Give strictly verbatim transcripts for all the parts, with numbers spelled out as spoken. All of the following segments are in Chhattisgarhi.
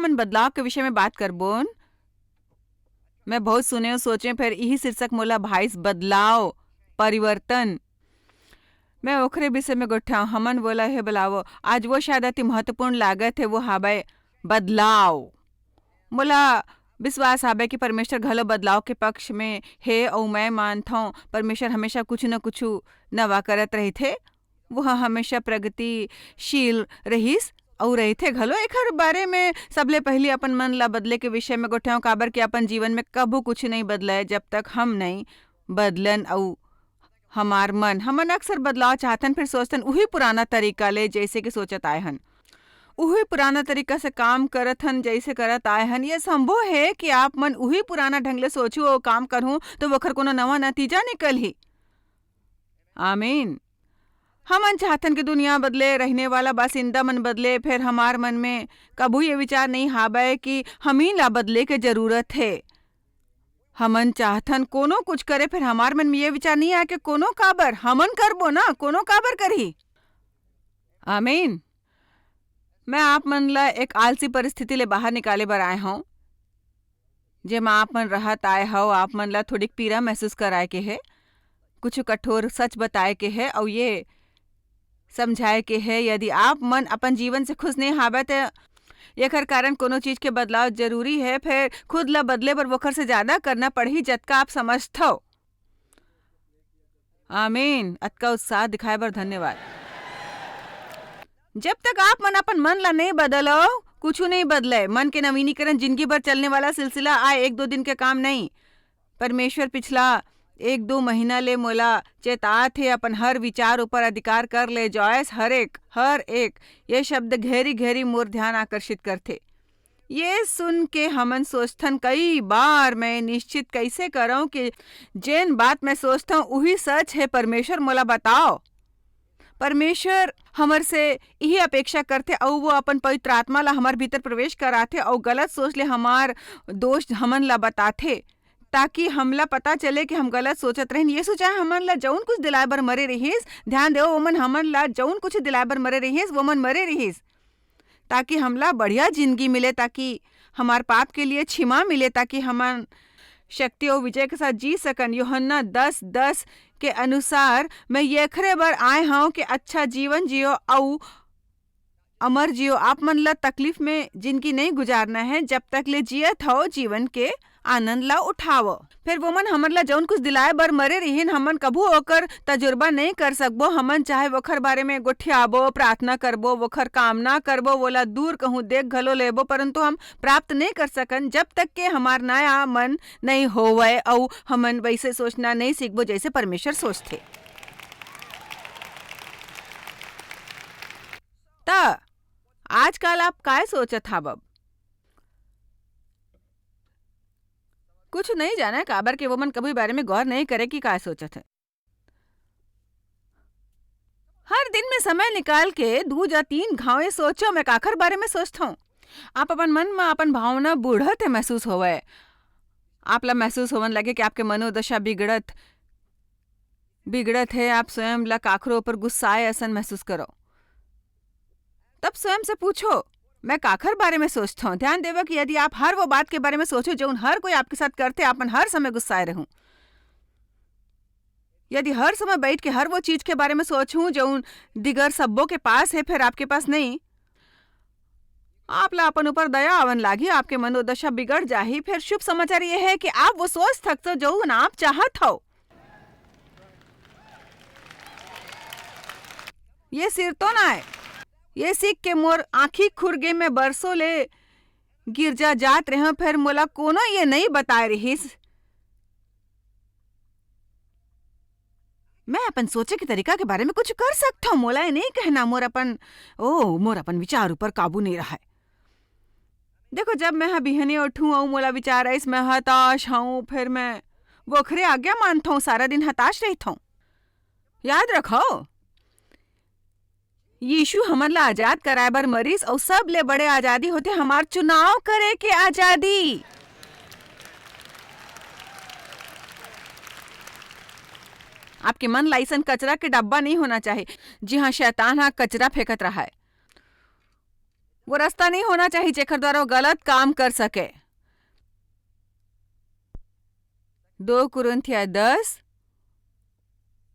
मन बदलाव के विषय में बात करबोन। मैं बहुत सुने, सोचे, फेर इही शीर्षक मोला भाईस बदलाव, परिवर्तन। मैं ओखरे विषय में गोठियाव, हमन वोला हे बलावो। आज वो शायद अति महत्वपूर्ण लागत हे, वो हावय बदलाव। मोला विश्वास हावय कि परमेश्वर घलो बदलाव के पक्ष में हे, अऊ मैं मानथौं, परमेश्वर हमेशा कुछु न कुछु नवा करत रहिथे। वो ह हमेशा प्रगतिशील रहिस अऊ रहिथे घलो। एखर बारे में सबले पहिली अपन मन ला बदले के विषय में गोठियाव, काबर कि अपन जीवन में कभू कुछु नइ बदलय, जब तक हम नइ बदलन अऊ हमार मन। हमन अक्सर बदलाव चाहथन, फेर सोचथन उही पुराना तरीका ले, जइसे कि सोचत आए हन। उही पुराना तरीका से काम करत हन, जइसे करत आए हन। ये संभव हे कि आप मन उही पुराना ढंग ले सोचहू अऊ काम करहू, तो ओखर कोनो नवा नतीजा निकलही। आमीन। हमन चाहथन कि दुनिया बदले, रहिने वाला बासिंदा मन बदले, फेर हमार मन में कभू ये विचार नइ हावय कि हमही ला बदले के जरूरत हे। हमन चाहथन कोनो कुछ करे, फेर हमार मन में ये विचार नइ आय कि कोनो काबर, हमन करबो ना, कोनो काबर करही। आमीन। मैं आप मन ला एक आलसी परिस्थिति ले बाहर निकाले बर आए हौं, जेमा आप मन रहत आए हव, आप मन ला थोड़िक पीरा महसूस कराए के हे, कुछ कठोर सच बताए के हे, अऊ ये समझाए के हे, यदि आप मन अपन जीवन से खुश नइ हावय, त एखर कारण कोनो चीज के बदलाव जरूरी हे, फेर खुद ला बदले बर वोखर से ज्यादा करना पड़ही, जतका आप समझथव। आमीन। अतका उत्साह दिखाए बर धन्यवाद। जब तक आप मन अपन मन ला नइ बदलव, कुछु नइ बदलय। मन के नवीनीकरण जिंदगी भर चलने वाला सिलसिला आय, एक दो दिन के काम नइ। परमेश्वर पिछला एक दो महीना ले मोला चेतात हे, अपन हर विचार ऊपर अधिकार कर ले, जॉयस। हर एक, हर एक, ये शब्द घेरी घेरी मोर ध्यान आकर्षित करथे। ये सुन के हमन सोचथन, कई बार मैं निश्चित कइसे करंव कि जेन बात मैं सोचथंव, उही सच हे। परमेश्वर मोला बताव। परमेश्वर हमर से इही अपेक्षा करथे, अऊ वो अपन पवित्र आत्मा ला हमर भीतर प्रवेश कराथे, अऊ गलत सोच ले हमार दोष हमन ला बताथे, ताकि हमला पता चले कि हम गलत सोचत रहिन। यीशु चाहे हमन ला जऊन कुछ दिलाए बर मरे रिहिस, ध्यान देव, ओमन हमन ला जऊन कुछ दिलाए बर मरे रिहिस, वोमन मरे रिहिस, ताकि हमला बढ़िया जिंदगी मिले, ताकि हमार पाप के लिए क्षमा मिले, ताकि हमन शक्ति अऊ विजय के साथ जी सकन। यूहन्ना दस दस के अनुसार, मैं येखरे बर आए हंव कि अच्छा जीवन जियो अऊ अमर जियो। आप मन ला तकलीफ में जिंदगी नइ गुजारना हे, जब तक ले जियत हव, जीवन के आनंद ला उठाव। फेर वोमन हमन ला जऊन कुछ दिलाए बर मरे रिहिन, हमन कभू ओकर तजुर्बा नइ कर सकबो। हमन चाहे वोखर बारे में गोठियाबो, प्रार्थना करबो, वोखर कामना करबो, वोला दूर कहूं देख घलो लेबो, परंतु हम प्राप्त नइ कर सकन, जब तक के हमार नया मन नइ होवय अऊ हमन वइसे सोचना नइ सीखबो, जइसे परमेश्वर सोचथे। त आजकल आप काय सोचत हावव? कुछ नइ जानय, काबर के वोमन कभू ए बारे में गौर नइ करे कि काय सोचत हे। हर दिन में समय निकाल के दू या तीन घांव ये सोचो, मैं काखर बारे में सोचथंव। आप अपन मन म अपन भावना बूढ़त हे महसूस होवय। आप ला महसूस होवन लगे कि आपके मनोदशा बिगड़त, बिगड़त हे, आप स्वयं ला काखरो ऊपर गुस्साए असन महसूस करो। तब स्वयं से पूछो, "मैं काखर बारे में सोचथंव?" ध्यान देवो कि यदि आप हर वो बात के बारे में सोचो, जऊन हर कोई आपके साथ करथे, आपन हर समय गुस्साए रहूं। यदि हर समय बैठ के हर वो चीज के बारे में सोचहूं, जऊन दिगर सब्बो के पास हे, फेर आपके पास नहीं, आप ला अपन ऊपर दया आवन लागही, आपके मनोदशा बिगड़ जाही। फेर शुभ समाचार ये हे कि आप वो सोच सकथो, जऊन आप चाहत हव। ये सिर तो ना आय। ये सीख के मोर आंखी खुर गे। मैं बरसों ले गिरजा जात रेहेंव, फेर मोला कोनो ये नइ बताय रिहिस। मैं अपन सोचे के तरीका के बारे में कुछ कर सकथंव। मोला ये नइ कहना, मोर अपन, ओ, मोर अपन विचार ऊपर काबू नइ रहय। देखो, जब मैं ह बिहने उठूं अऊ मोला विचार आइस, मैं हताश हूं, फेर मैं वोखरे आज्ञा मानथंव, सारा दिन हताश रहिथंव। याद रखो, यीशु हमन ला आजाद कराए बर मरिस, अऊ सबले बड़े आजादी होथे हमार चुनाव करे के आजादी। आपके मन ला अइसन कचरा के डब्बा नइ होना चाही, जिहां शैतान ह कचरा फेंकत रहय। वो रास्ता नहीं होना चाहिए जेकर द्वारा वो गलत काम कर सके। दो कुरिन्थिया दस,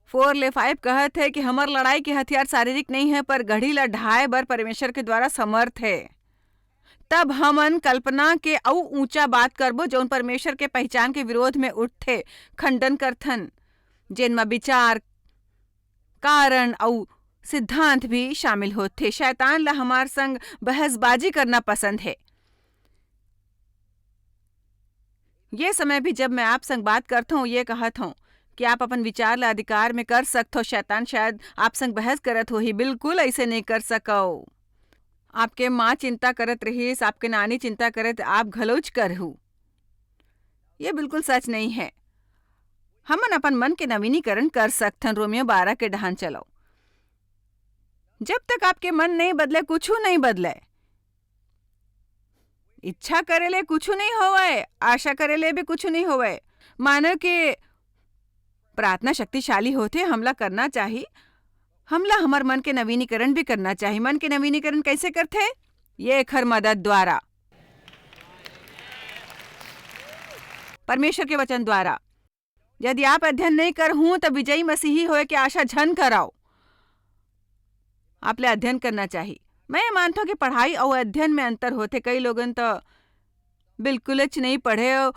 फोर ले फाइव कहत हे कि हमर लड़ाई के हथियार शारीरिक नहीं है, पर घड़ी ला ढाए बर परमेश्वर के द्वारा समर्थ है। तब हमन कल्पना के अउ ऊंचा बात करबो, जौन परमेश्वर के पहचान के विरोध में उठथे, खंडन करथन, जेन म विचार, कारण अउ सिद्धांत भी शामिल होथे। शैतान ला हमार संग बहसबाजी करना पसंद है। ये समय भी जब मैं आप संग बात करथौं, ये कहत हौं कि आप अपन विचार ला अधिकार में कर सकथो। शैतान शायद आप संग बहस करत होही, बिल्कुल ऐसे नहीं कर सकव। आपके माँ चिंता करत रहिस, आपके नानी चिंता करत, आप घलोच करहू। ये बिल्कुल सच नहीं है। हमन अपन मन के नवीनीकरण कर सकथन। रोमियो बारह के डहान चलो। जब तक आपके मन नहीं बदले, कुछू नहीं बदले। इच्छा करे ले कुछू नहीं होवय, आशा करे ले भी कुछू नहीं होवय। मानव के प्रार्थना शक्तिशाली होथे, हमला करना चाही। हमला हमर मन के नवीनीकरण भी करना चाही। मन के नवीनीकरण कैसे करथे? ये एखर मदद द्वारा, परमेश्वर के वचन द्वारा। यदि आप अध्ययन नहीं करहू, त विजयी मसीही होए के आशा झन कराओ। आप ले अध्ययन करना चाही। मैं ये मानथौं कि पढ़ाई अउ अध्ययन में अंतर होथे। कई लोगन त बिल्कुलच नहीं पढ़े, अउ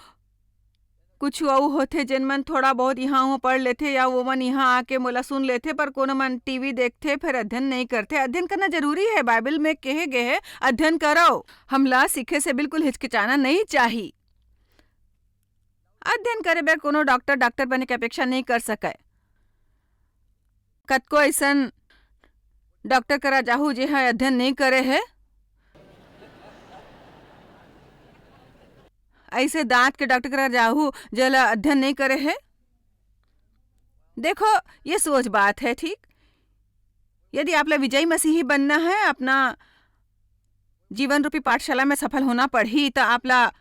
कुछ अउ होथे, जेन मन थोड़ा बहुत इहाँ उहाँ पढ़ लेथे या वो मन इहाँ आके मोला सुन लेथे, पर कोनो मन टीवी देखथे, फिर अध्ययन नहीं करथे। अध्ययन करना जरूरी है, बाइबल में कहे गए है, "अध्ययन करो।" हमला सीखे से बिल्कुल हिचकिचाना नहीं चाही। अध्ययन करे बर कोनो डॉक्टर, डॉक्टर बने के अपेक्षा नहीं कर सकय। कतको अइसन डॉक्टर करा जाहू, जे ह अध्ययन नहीं करे हे। ऐसे दांत के डॉक्टर करा जाहू, जेला अध्ययन नहीं करे हे। देखो, ये सोच बात है, ठीक? यदि आप ला विजयी मसीही बनना है, अपना जीवन रूपी पाठशाला में सफल होना पड़ही, त आप ला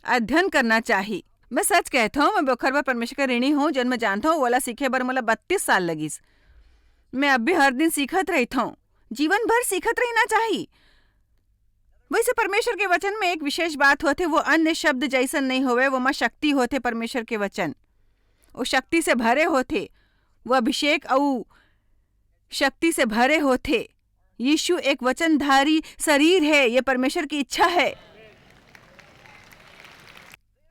अध्ययन करना चाही। मैं सच कहत हौं, मैं ओखर बर परमेश्वर के ऋणी हौं, जेन मैं जानत हौं, ओला सीखे बर मोला बत्तीस साल लगिस। मैं अब भी हर दिन सीखत रहित हौं। जीवन भर सीखत रहिना चाही। वैसे परमेश्वर के वचन में एक विशेष बात होथे, वो अन्य शब्द जैसन नहीं होवे, वो मा शक्ति होथे परमेश्वर के वचन। वो शक्ति से भरे होथे, वो अभिषेक अऊ शक्ति से भरे होथे। यीशु एक वचनधारी शरीर है, ये परमेश्वर की इच्छा है।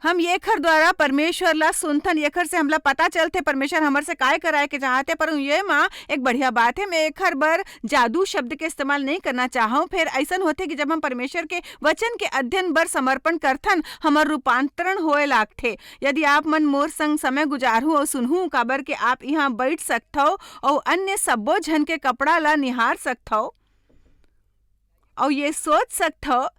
हम येखर द्वारा परमेश्वर ला सुनथन, येखर से हमला पता चलथे परमेश्वर हमर से काय कराए के चाहत हे। पर ये मा एक बढ़िया बात है, मैं एखर बर जादू शब्द के इस्तेमाल नहीं करना चाहूँ। फिर ऐसन होथे कि जब हम परमेश्वर के वचन के अध्ययन बर समर्पण करथन, हमर रूपांतरण होए लागथे। यदि आप मन मोर संग समय गुजारहू अउ सुनहू, काबर के आप इहाँ बैठ सकथव अउ अन्य सब्बो झन के कपड़ा ला निहार सकथव अउ ये सोच सकथव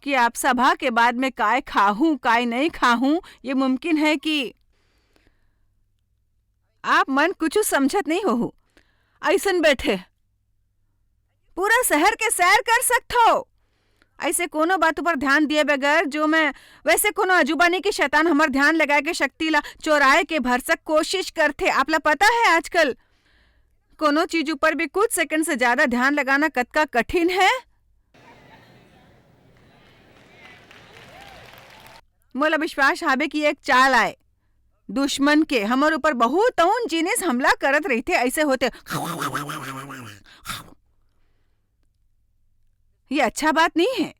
कि आप सभा के बाद में काय खाहूं, काय नहीं खाहूं। ये मुमकिन है कि आप मन कुछ समझत नहीं होहू। अइसन बैठे पूरा शहर के सैर कर सकथव। ऐसे कोनो बात ऊपर ध्यान दिए बगैर, जो मैं वैसे कोनो अजूबा नहीं कि शैतान हमर ध्यान लगाए के शक्ति ला चोराए के भरसक कोशिश करथे। आप ला पता है, आजकल कोनो चीज ऊपर भी कुछ सेकंड से ज्यादा ध्यान लगाना कतका कठिन है। मोला विश्वास हावे कि एक चाल आए दुश्मन के, हमर ऊपर बहुत अउन जिनिस हमला करत रहिथे, ऐसे होथे। ये अच्छा बात नहीं है।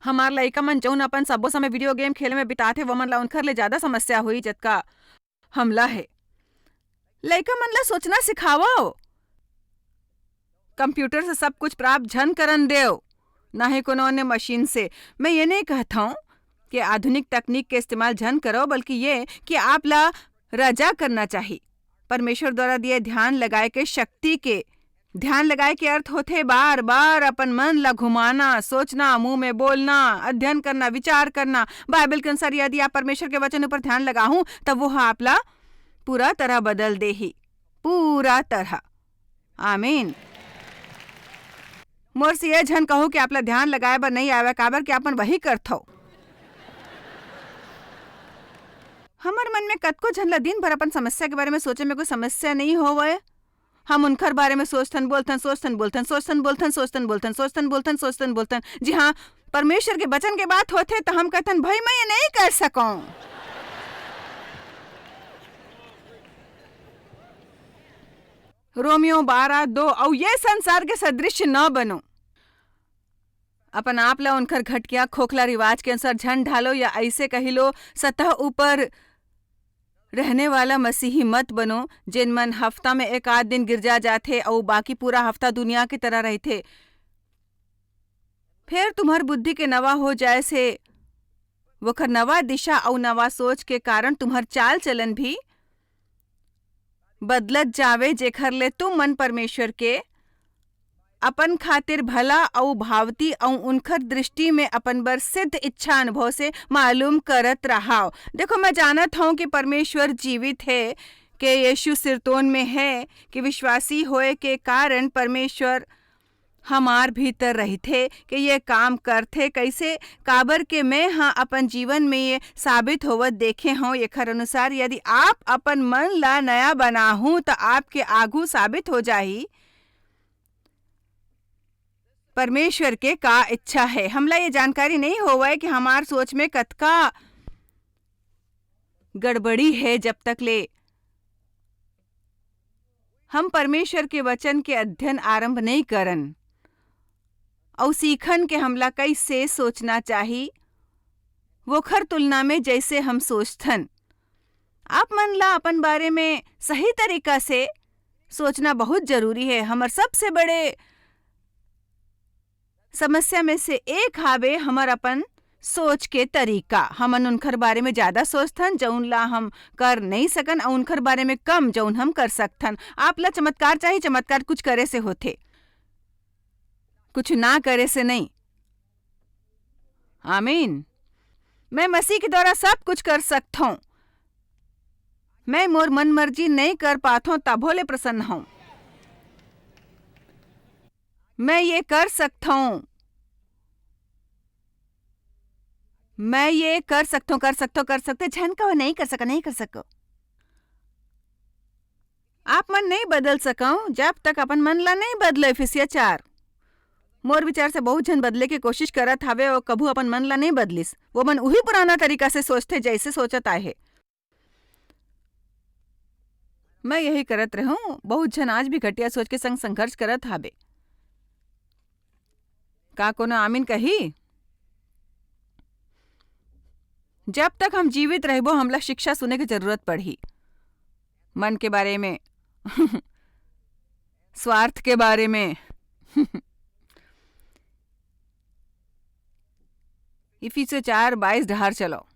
हमार लइका मन जउन अपन सब्बो समय वीडियो गेम खेले में बिताथे, वो मन ला उनखर ले ज्यादा समस्या होई, जतका हमला है। लइका मन ला सोचना सिखावव। कंप्यूटर से सब कुछ प्राप्त झन करन देव, ना ही कोनो अन्य मशीन से। मैं ये नहीं कहत हूँ कि आधुनिक तकनीक के इस्तेमाल झन करो, बल्कि ये कि आप ला रजा करना चाही परमेश्वर द्वारा दिए ध्यान लगाए के शक्ति के। ध्यान लगाए के अर्थ होथे बार-बार अपन मन ला घुमाना, सोचना, मुंह में बोलना, अध्ययन करना, विचार करना। बाइबल के अनुसार यदि आप परमेश्वर के वचन ऊपर ध्यान लगाहू, तब वो ह आप ला पूरा तरह बदल देही, पूरा तरह। आमीन। मोर से ये झन कहू कि आप ला ध्यान लगाए बर नहीं आवे, काबर कि आप मन वही करथव। हमर मन में कतको झन ला दिन भर अपन समस्या के बारे में सोचे में कोई समस्या नहीं होवय। हम उनकर बारे में सोचथन, बोलथन, सोचथन, बोलथन, सोचथन, बोलथन, सोचथन, बोलथन, सोचथन, बोलथन, सोचथन, बोलथन। जी हाँ, परमेश्वर के वचन के बात होथे, त हम कहथन, "भाई, मैं ये नहीं कर सकौं।" रोमियो बारह दो, "अउ ये संसार के सदृश न बनो।" अपन आप ला उनकर घटिया, खोखला रिवाज के अनुसार झन ढालो या अइसे कहि लो, सतह ऊपर रहने वाला मसीही मत बनो, जेन मन हफ्ता में एक आध दिन गिरजा जाथे अउ बाकी पूरा हफ्ता दुनिया की तरह रहिथे। फेर तुम्हर बुद्धि के नवा हो जाए से, वोकर नवा दिशा अउ नवा सोच के कारण तुम्हर चाल चलन भी बदलत जावे, जेखर ले तुम मन परमेश्वर के अपन खातिर भला अउ भावती अउ उनखर दृष्टि में अपन बर सिद्ध इच्छा अनुभव से मालूम करत रहाव। देखो, मैं जानत हौं कि परमेश्वर जीवित हे, के यीशु सिरतोन में हे, कि विश्वासी होए के कारण परमेश्वर हमार भीतर रहिथे, के ये काम करथे। कइसे? काबर के मैं ह अपन जीवन में ये साबित होवत देखे हौं। एखर अनुसार यदि आप अपन मन ला नया बनाहू, त आपके आघू साबित हो जाही परमेश्वर के का इच्छा हे। हमला ये जानकारी नहीं होवय कि हमार सोच में कतका गड़बड़ी हे, जब तक ले हम परमेश्वर के वचन के अध्ययन आरंभ नहीं करन अउ सीखन के हमला कइसे सोचना चाही, वोखर तुलना में जइसे हम सोचथन। आप मन ला अपन बारे में सही तरीका से सोचना बहुत जरूरी हे। हमर सबसे बड़े समस्या में से एक हावे हमर अपन सोच के तरीका। हमन उनखर बारे में ज्यादा सोचथन, जउन ला हम कर नहीं सकन, अउ उनखर बारे में कम, जउन हम कर सकथन। आप ला चमत्कार चाही, चमत्कार कुछ करे से होथे, कुछ ना करे से नहीं। आमीन। मैं मसीह के द्वारा सब कुछ कर सकथौं। मैं मोर मन मर्जी नहीं कर पाथौं, तभो ले प्रसन्न हौं। मैं ये कर सकथौं। मैं ये कर सकथौं, कर सकथौं, कर सकथौं। झन कहो, नहीं कर सको, नहीं कर सको। आप मन नहीं बदल सकव, जब तक अपन मन ला नहीं बदलो। इफिसिया चार। मोर विचार से बहुत झन बदले के कोशिश करत हावे अउ कभू अपन मन ला नहीं बदलिस। वो मन उही पुराना तरीका से सोचथे, जैसे सोचत आए हे। मैं यही करत रहूं। बहुत झन आज भी घटिया सोच के संग संघर्ष करत हावे। का कोनो आमीन कही? जब तक हम जीवित रहबो, हमला शिक्षा सुने के जरूरत पड़ही। मन के बारे में, स्वार्थ के बारे में। इफिसियो चार बाईस डहार चलो।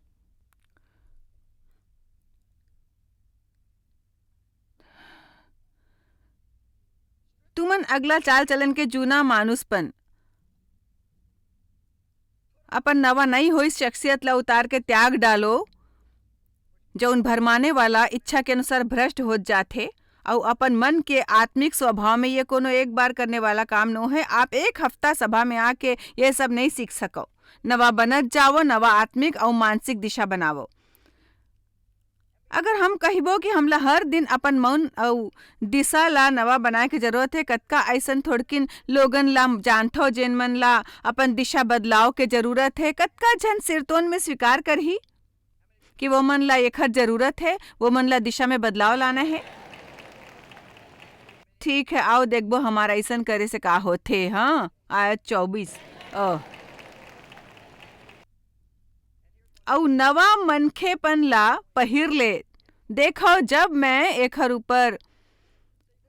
तुमन अगला चाल चलन के जूना मानुसपन, अपन नवा नई होइस शख्सियत ला उतार के त्याग डालो, जउन भरमाने वाला इच्छा के अनुसार भ्रष्ट होत जाथे, अउ अपन मन के आत्मिक स्वभाव में ये कोनो एक बार करने वाला काम नो है। आप एक हफ्ता सभा में आके ये सब नहीं सीख सको। नवा बनत जावो, नवा आत्मिक अउ मानसिक दिशा बनावो। अगर हम कहिबो कि हमला हर दिन अपन मन अउ दिशा ला नवा बनाए के जरूरत हे, कतका अइसन थोड़किन लोगन ला जानथो, जेन मन ला अपन दिशा बदलाव के जरूरत हे? कतका झन सिरतोन में स्वीकार करही कि वो मन ला एखर जरूरत हे, वो मन ला दिशा में बदलाव लाना हे? ठीक है, आओ देखबो हमारा अइसन करे से का होथे। हाँ, आयत चौबीस। अ, अउ नवा मनखेपन ला पहिर ले। देखव, जब मैं एखर ऊपर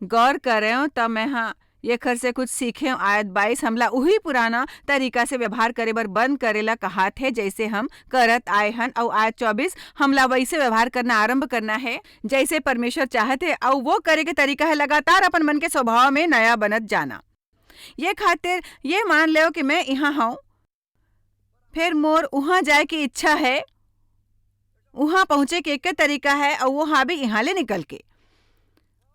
गौर करेंव, त मैं हा एखर से कुछ सीखेंव। आयत बाईस, हमला उही पुराना तरीका से व्यवहार करे बर बंद करे ला कहात हे, जैसे हम करत आए हन। अउ आयत चौबीस, हमला वैसे व्यवहार करना आरंभ करना है, जैसे परमेश्वर चाहत हे, अउ वो करे के तरीका है लगातार अपन मन के स्वभाव में नया बनत जाना। ये खातिर ये मान लेव कि मैं इहाँ हूँ, फेर मोर उहाँ जाए के इच्छा हे, उहाँ पहुँचे के एके तरीका हे, अउ वो हाबे इहाँ ले निकल के।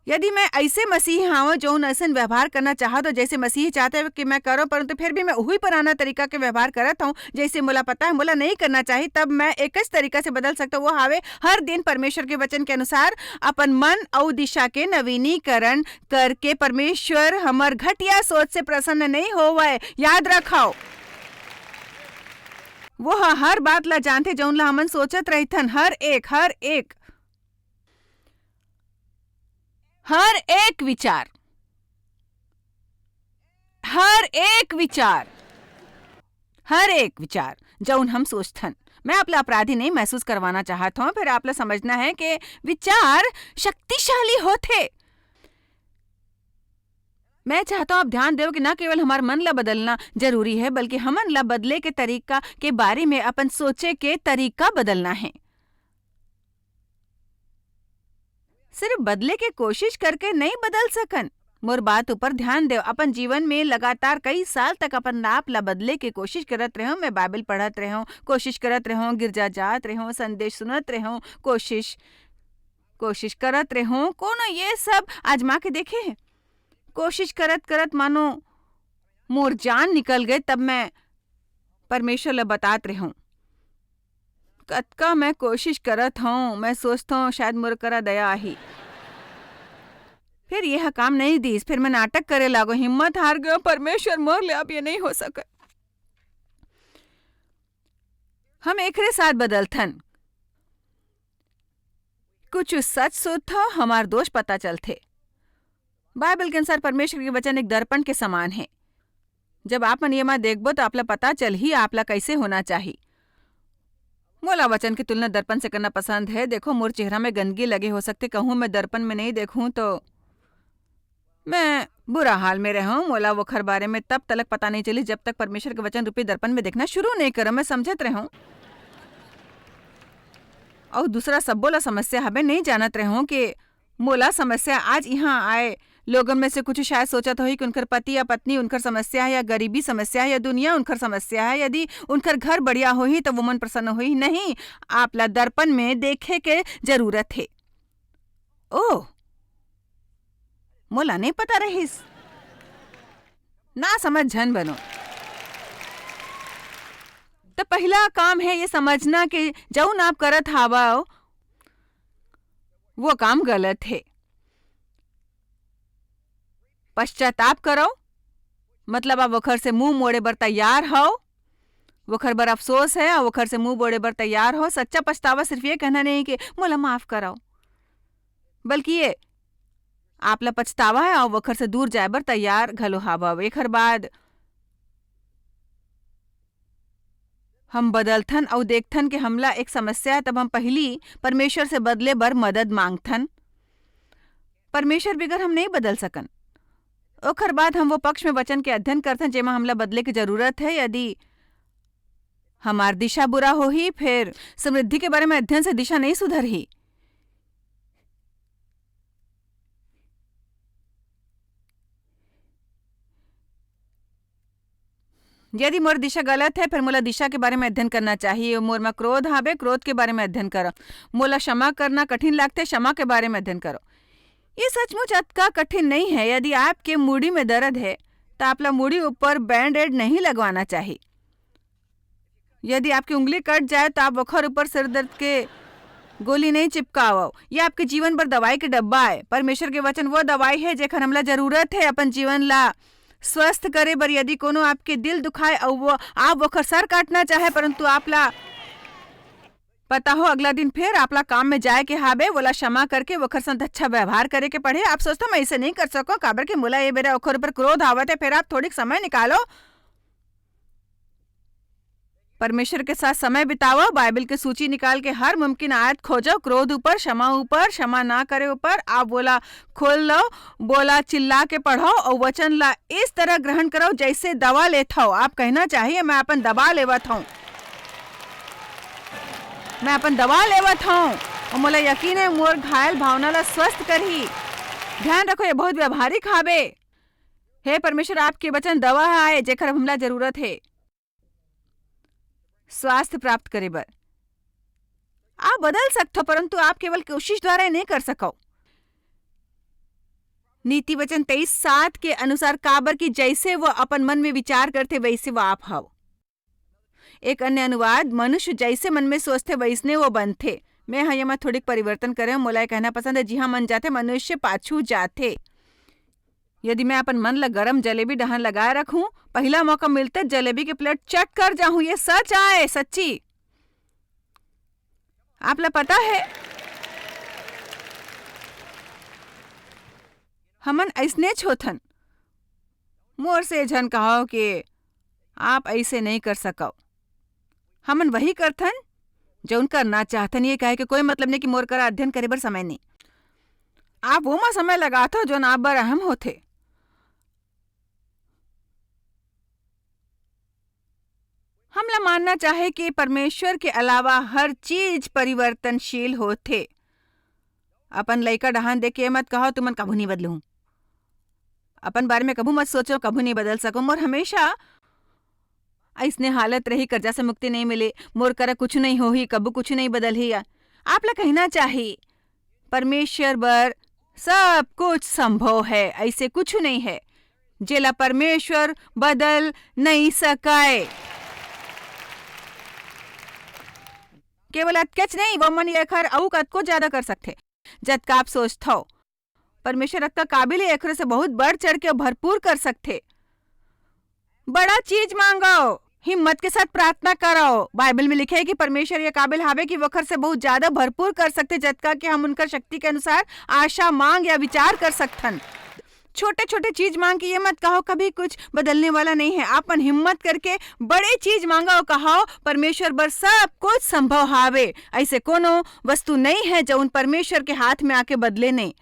यदि मैं अइसे मसीही हावंव, जऊन अइसन व्यवहार करना चाहत हो, जइसे मसीही चाहत हे कि मैं करंव, परंतु फेर भी मैं उही पुराना तरीका के व्यवहार करत हंव, जइसे मोला पता हे, मोला नइं करना चाही, तब मैं एकच तरीका से बदल सकथंव, वो हावे हर दिन परमेश्वर के वचन के अनुसार अपन मन अऊ दिशा के नवीनीकरण करके। परमेश्वर हमर घटिया सोच से प्रसन्न नइं होवय, याद रखव। वो ह हर बात ला जानथे, जऊन ला हमन सोचत रहिथन, हर एक, हर एक, हर एक विचार, हर एक विचार, हर एक विचार, जऊन हम सोचथन। मैं आप ला अपराधी नइं महसूस करवाना चाहत हंव, फेर आप ला समझना हे कि विचार शक्तिशाली होथे। मैं चाहत हंव आप ध्यान देव कि न केवल हमर मन ला बदलना जरूरी हे, बल्कि हमन ला बदले के तरीका के बारे में अपन सोचे के तरीका बदलना हे। सिर्फ बदले के कोशिश करके नइं बदल सकन। मोर बात ऊपर ध्यान देव। अपन जीवन में लगातार कई साल तक अपन आप ला बदले के कोशिश करत रहेंव। मैं बाइबल पढ़त रहेंव, कोशिश करत रहेंव, गिरजा जात रहेंव, संदेश सुनत रहेंव, कोशिश, कोशिश करत रहेंव। कोनो ये सब आजमा के देखे हे? कोशिश करत-करत मानो मोर जान निकल गे, तब मैं परमेश्वर ला बतात रहेंव, कतका मैं कोशिश करत हंव, मैं सोचथंव, शायद मोर करा दया आही। फेर ये ह काम नइं दिस, फेर मैं नाटक करे लागंव, हिम्मत हार गेंव, परमेश्वर, मोर ले अब ये नइं हो सकय। हम एकरे साथ बदलथन। कुछ सच सोचथंव, हमर दोष पता चलथे। बाइबल के अनुसार परमेश्वर के वचन एक दर्पण के समान हे। जब आप मन ये मा देखबो, त आप ला पता चलही, आप ला कइसे होना चाही। मोला वचन के तुलना दर्पण से करना पसंद हे। देखो, मोर चेहरा में गंदगी लगे हो सकथे, कहूँ मैं दर्पण में नइं देखहूँ, त मैं बुरा हाल में रहेंव। मोला वोखर बारे में तब तलक पता नइं चलिस, जब तक परमेश्वर के वचन रूपी दर्पण में देखना शुरू नइं करंव। मैं समझत रहेंव। अऊ दूसरा सब्बो ला समस्या हबे, नइं जानत रहेंव कि मोला समस्या आज इहां आय। लोगन में से कुछ शायद सोचत होही कि उनकर पति या पत्नी उनकर समस्या हे, या गरीबी समस्या हे, या दुनिया उनकर समस्या हे। यदि उनकर घर बढ़िया होही, त वो मन प्रसन्न होही। नहीं, आप ला दर्पण में देखे के जरूरत हे। ओह, मोला नइं पता रहिस। ना समझ झन बनो। त पहिला काम हे ये समझना कि जऊन आप करत हावव, वो काम गलत हे। पश्चाताप करव, मतलब आप वोखर से मुंह मोड़े बर तैयार हव, वोखर बर अफसोस हे अऊ वोखर से मुंह मोड़े बर तैयार हव। सच्चा पछतावा सिर्फ ये कहना नइं कि मोला माफ करव, बल्कि ये आप ला पछतावा हे अऊ वोखर से दूर जाए बर तैयार घलो हावव। एखर बाद हम बदलथन अऊ देखथन कि हमला एक समस्या हे, तब हम पहिली परमेश्वर से बदले बर मदद मांगथन। परमेश्वर बिगर हम नइं बदल सकन। ओखर बाद हम वो पक्ष में वचन के अध्ययन करथन, जेमा हमला बदले के जरूरत हे। यदि हमर दिशा बुरा होही, फेर समृद्धि के बारे में अध्ययन से दिशा नइं सुधरही। यदि मोर दिशा गलत हे, फेर मोला दिशा के बारे में अध्ययन करना चाही। मोर म क्रोध हावे, क्रोध के बारे में अध्ययन करव। मोला क्षमा करना कठिन लागथे, क्षमा के बारे में अध्ययन करव। ये सचमुच अतका कठिन नइं हे। यदि आपके मूड़ी में दर्द हे, त आप ला मूड़ी ऊपर बैंड-एड नइं लगवाना चाही। यदि आपकी उंगली कट जाए, त आप वोखर ऊपर सिर दर्द के गोली नइं चिपकावव। ये आपके जीवन बर दवाई के डब्बा हे। परमेश्वर के वचन वो दवाई हे, जेखर हमला जरूरत हे अपन जीवन ला स्वस्थ करे बर। यदि कोनो आपके दिल दुखाए अऊ वो, आप वोखर सर काटना चाहे, परंतु आप ला पता हो, अगला दिन फेर आप ला काम में जाए के हाबे, वोला क्षमा करके वोखर संग अच्छा व्यवहार करे के पड़े। आप सोचथव, "मैं अइसे नइं कर सकंव, काबर कि मोला ये बेरा ओखर ऊपर क्रोध आवत हे।" फेर आप थोड़िक समय निकालो, परमेश्वर के साथ समय बितावव, बाइबल के सूची निकाल के हर मुमकिन आयत खोजव, क्रोध ऊपर, क्षमा ऊपर, क्षमा ना करे ऊपर। आप वोला खोल लव, वोला चिल्ला के पढ़व अऊ वचन ला इस तरह ग्रहण करव, जइसे दवा लेथव। आप कहना चाहिए, "मैं अपन दवा लेवत हंव, मैं अपन दवा लेवत हंव, अऊ मोला यकीन हे, मोर घायल भावना ला स्वस्थ करही।" ध्यान रखो, ये बहुत व्यवहारिक हाबे। हे परमेश्वर, आपके वचन दवा आय, जेकर हमला जरूरत हे। स्वास्थ्य प्राप्त करे बर आप बदल सकथव, परंतु आप केवल कोशिश द्वारा ये नइं कर सकव। नीति वचन तेईस सात के अनुसार, काबर कि जैसे वो अपन मन में विचार करथे, वैसे वो आप हव। एक अन्य अनुवाद, मनुष्य जैसे मन में सोचथे, वैसने वो बनथे। मैं ह एमा थोड़िक परिवर्तन करे, मोला ये कहना पसंद है, जिहाँ मन जाथे, मनुष्य पाछू जाथे। यदि मैं अपन मन ल गरम जलेबी डहान लगाए रखूं, पहिला मौका मिलते जलेबी के प्लेट चट कर जाहूं। ये सच आए, सच्ची। आप ला पता है, हमन अइसनेच होथन। मोर से झन कहो कि आप अइसे नहीं कर सकव। हमन वही करथन, जौन करना चाहथन। ये कहे के कोई मतलब नहीं कि मोर करा अध्ययन करे बर समय नहीं। आप वो मा समय लगाथव, जौन आप बर अहम होथे। हमला मानना चाहे कि परमेश्वर के अलावा हर चीज परिवर्तनशील होथे। अपन लइका डहान देख के मत कहो, "तुमन कभू नहीं बदलहूं।" अपन बारे में कभू मत सोचो, "कभू नहीं बदल सको, मोर हमेशा अइसने हालत रही, कर्जा से मुक्ति नहीं मिले, मोर करा कुछ नहीं होही, कभू कुछ नहीं बदलही।" आप ला कहना चाही, परमेश्वर बर सब कुछ संभव है, अइसे कुछ नहीं है, जेला परमेश्वर बदल नहीं सकय। केवल अतकेच नहीं, वो मन एखर अऊ कतको ज्यादा कर सकथे, जतका आप सोचथव। परमेश्वर अतका काबिल है, एखरे से बहुत बढ़ चढ़ के भरपूर कर सकथे। बड़ा चीज मांगो, हिम्मत के साथ प्रार्थना करो। बाइबल में लिखे है कि परमेश्वर ये काबिल हावे कि वखर से बहुत ज्यादा भरपूर कर सकथे, जतका कि हम उनकर शक्ति के अनुसार आशा, मांग या विचार कर सकथन। छोटे-छोटे चीज मांग के ये मत कहो, कभी कुछ बदलने वाला नहीं है। आपन हिम्मत करके बड़े चीज मांगो, कहो, "परमेश्वर बर सब कुछ संभव हावे।" ऐसे कोनो वस्तु नहीं है, जौन परमेश्वर के हाथ में आके बदले नहीं।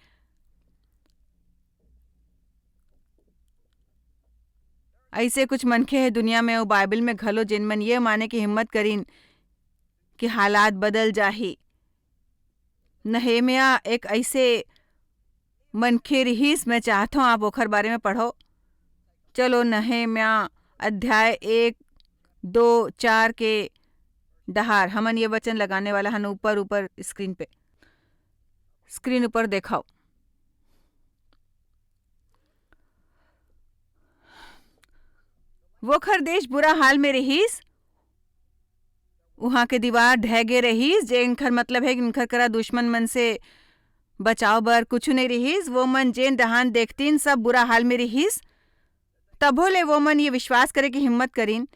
ऐसे कुछ मनखे हे दुनिया में अउ बाइबल में घलो, जेन मन ये माने के हिम्मत करिन कि हालात बदल जाही। नहेम्या एक ऐसे मनखे रिहिस, मैं चाहत हूँ आप ओखर बारे में पढ़ो। चलो, नहेम्या अध्याय एक, दो, चार के डहार, हमन ये वचन लगाने वाला हन ऊपर, ऊपर स्क्रीन पे, स्क्रीन ऊपर देखाओ। वोखर देश बुरा हाल में रहिस, उहाँ के दीवार ढह गे रहिस, जेन खर मतलब है कि इनखर करा दुश्मन मन से बचाव बर कुछु नहीं रहिस। वो मन जेन डहान देखतिन, सब बुरा हाल में रहिस। तभो ले वो मन ये विश्वास करे के हिम्मत करिन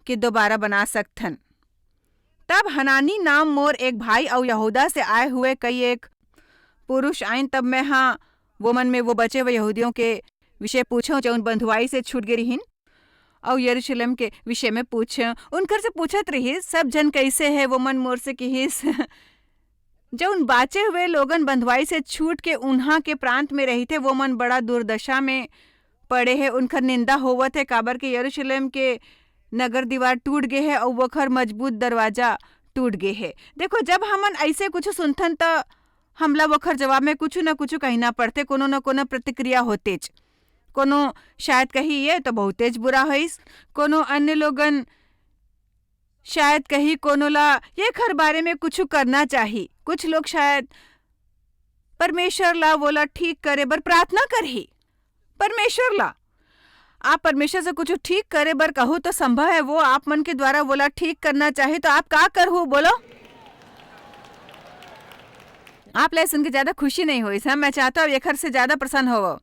कि दोबारा बना सकथन। तब हनानी नाम मोर एक भाई अउ यहूदा से आए हुए कई एक पुरुष आइन, तब मैं हा वो मन में वो बचे हुए यहूदियों के विषय पूछो, जौन बंधुआई से छूट गे रिहिन, अउ यरूशलेम के विषय में पूछो। उनकर से पूछत रहिस, "सब जन कैसे है?" वो मन मोर से किहिस, "जौन बाचे हुए लोगन बंधुआई से छूट के उन्हा के प्रांत में रहिथे, वो मन बड़ा दुर्दशा में पड़े हे, उनकर निंदा होवत हे, काबर के यरूशलेम के नगर दीवार टूट गे हे अउ वोखर मजबूत दरवाजा टूट गे हे।" देखो, जब हमन ऐसे कुछ सुनथन, त हमला वोखर जवाब में कुछु न कुछु कहना पड़थे, कोनो न कोनो प्रतिक्रिया होतेच। कोनो शायद कही, "ये तो बहुतेच बुरा होइस।" कोनो अन्य लोगन शायद कही, "कोनो ला ये खर बारे में कुछु करना चाही।" कुछ लोग शायद परमेश्वर ला वोला ठीक करे बर प्रार्थना करही। परमेश्वर ला, आप परमेश्वर से कुछ ठीक करे बर कहू तो संभव है, वो आप मन के द्वारा वोला ठीक करना चाहे, तो आप का करहू, बोलो? आप ला सुन के ज्यादा खुशी नहीं होइस, हाँ? मैं चाहता हूँ एखर से ज्यादा प्रसन्न होवो।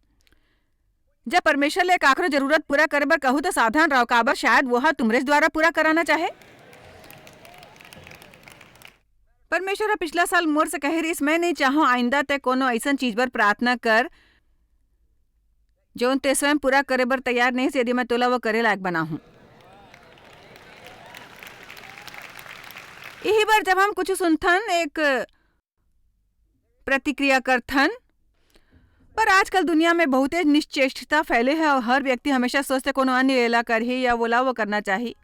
जब परमेश्वर ले काकरो जरूरत पूरा करे बर कहू, तो सावधान रहो, काबर शायद वो हा तुमरे द्वारा पूरा कराना चाहे। परमेश्वर ह पिछला साल मोर से कहे रिहिस, "मैं नहीं चाहूं आइंदा ते कोनो अइसन चीज बर प्रार्थना कर, जौन ते स्वयं पूरा करे बर तैयार नहीं से, यदि मैं तोला वो करे लायक बनाहूं।" यही बार जब हम कुछ सुनथन, एक प्रतिक्रिया करथन, पर आजकल दुनिया में बहुते निश्चेष्टता फैले है और हर व्यक्ति हमेशा सोचते कोनो अन्य एला करही या वोला वो करना चाही।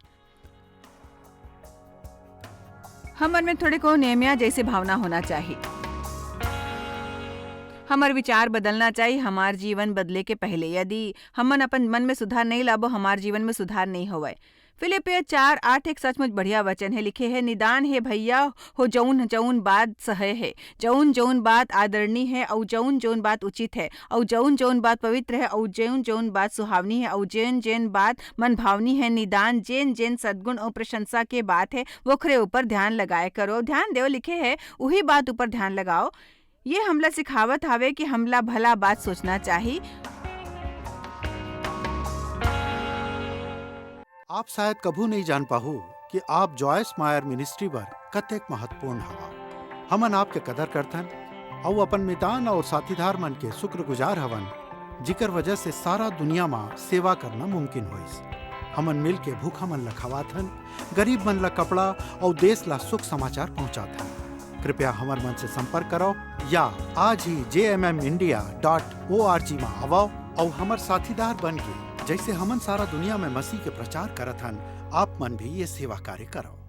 हमर में थोड़े को नेहमिया जैसे भावना होना चाही। हमर विचार बदलना चाही, हमार जीवन बदले के पहले। यदि हमन अपन मन में सुधार नहीं लाबो, हमार जीवन में सुधार नहीं होवय। फिलिपिया चार आठ एक सचमुच बढ़िया वचन हे। लिखे हे, निदान हे भैया हो, जऊन जऊन बात सहे हे, जऊन जऊन बात आदरणीय हे, अउ जऊन जऊन बात उचित हे, अउ जऊन जऊन बात पवित्र हे, अउ जऊन जऊन बात सुहावनी हे, अउ जेन जेन बात मनभावनी हे, निदान जेन जेन सद्गुण अउ प्रशंसा के बात हे, वोखरे ऊपर ध्यान लगाए करो। ध्यान देव, लिखे हे, उही बात ऊपर ध्यान लगाओ। ये हमला सिखावत हावे कि हमला भला बात सोचना चाही। आप शायद कभू नइ जान पाहू कि आप जॉयस मायर मिनिस्ट्री बर कतेक महत्वपूर्ण हवव। हमन आपके कदर करथन अउ अपन मितान अउ साथीदार मन के शुक्रगुजार हवन, जिकर वजह से सारा दुनिया म सेवा करना मुमकिन होइस। हमन मिल के भूखा मन ल खवाथन, गरीब मन ल कपड़ा अउ देश ल सुख समाचार पहुंचाथन। कृपया हमर मन से संपर्क करव या आज ही J M M India dot O R G म आवव अउ हमर साथीदार बन के, जइसे हमन सारा दुनिया में मसीह के प्रचार करत हन, आप मन भी ये सेवा कार्य करव।